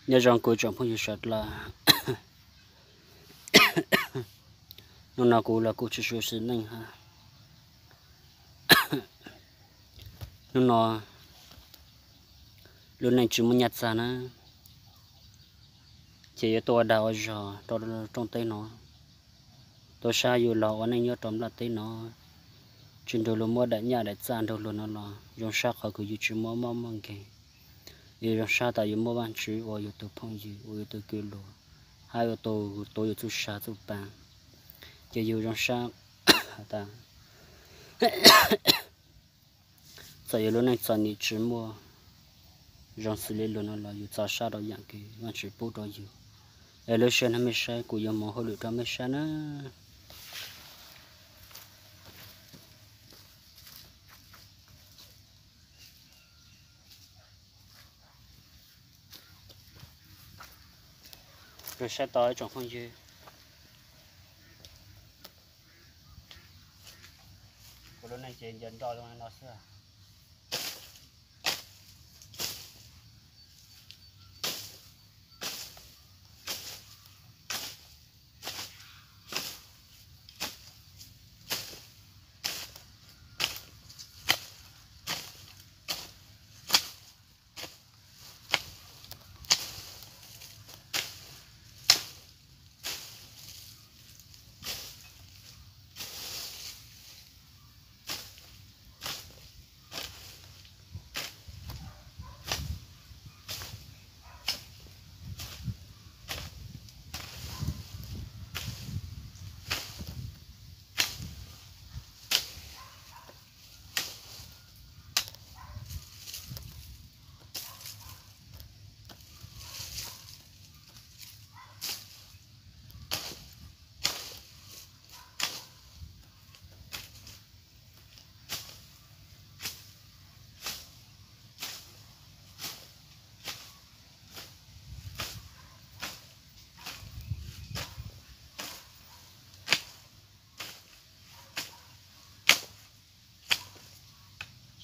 Nyob zoo kuv tsoom phooj ywg sawv daws. Hnub no kuv los kuj tsis sua si neej hab. Hnub no lub neej tsis muaj nyaj txag na, ces yuav tuaj ua dag ua zog rau rooj teb no, tuaj saib yus los ua neej nyob rau nplaj teb no, tsis nrug luag muab daim nyaj daim txag nrug luag no los zoo sab qhov kws yus tsis muaj mob muaj nkeeg. Yus zoo sab tas yus muaj Vaajtswv ua yus tug phooj ywg, ua yus tug kwv luag, hab ua tug tuav yus txuj sa txuj paa, ces yus zoo sab tas txawm yus lub neej txom nyem tsis muaj zoo xws li luag no los yus txaus sab rau yaam kws Vaajtswv pub rau yus. Es lub sij hawm no mej saib kuv yuav moog hauj lwm rau mej saib na. Saib tau ib tsoom phooj ywg, kuv lub neej ces ncaws nroj zoo li no xwb.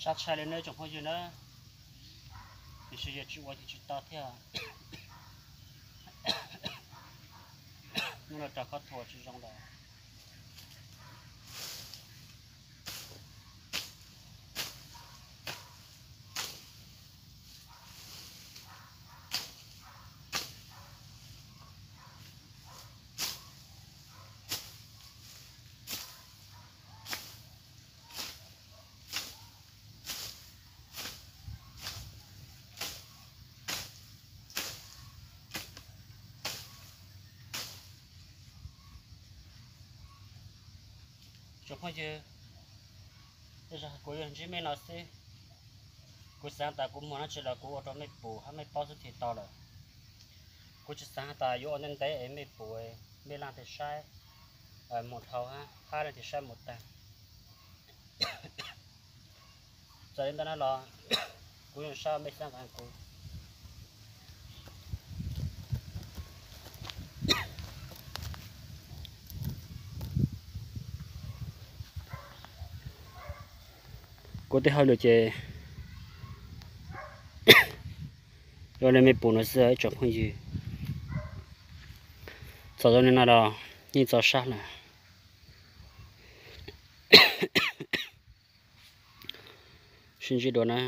Sab tshaj li nawb tsoom phooj ywg na, tiam sis yog tsis ua ces tsis tau thiab. Hnub no rau khob thua tsis zoo lawm. Tsoom phooj ywg, kuv yog ntsib mej no xwb. Kuv xaav tas kuv muag dlaab tsi los kuv ua rau mej pum hab mej paub xwb ces tau lawm. Kuv tsis xaav tas yuav ua ntev ntev es mej pum, mej leej twg saib mus dhau hab leej twg saib mus taag. Txawm li ntawd na los kuv zoo sab mej xaav nqaa kuv. Kuv tej hauj lwm ces zoo li mej pum no xwb ib tsoom phooj ywg. Txawm zoo li no los yeej txaus sab lawm. Sib ntsib dua na.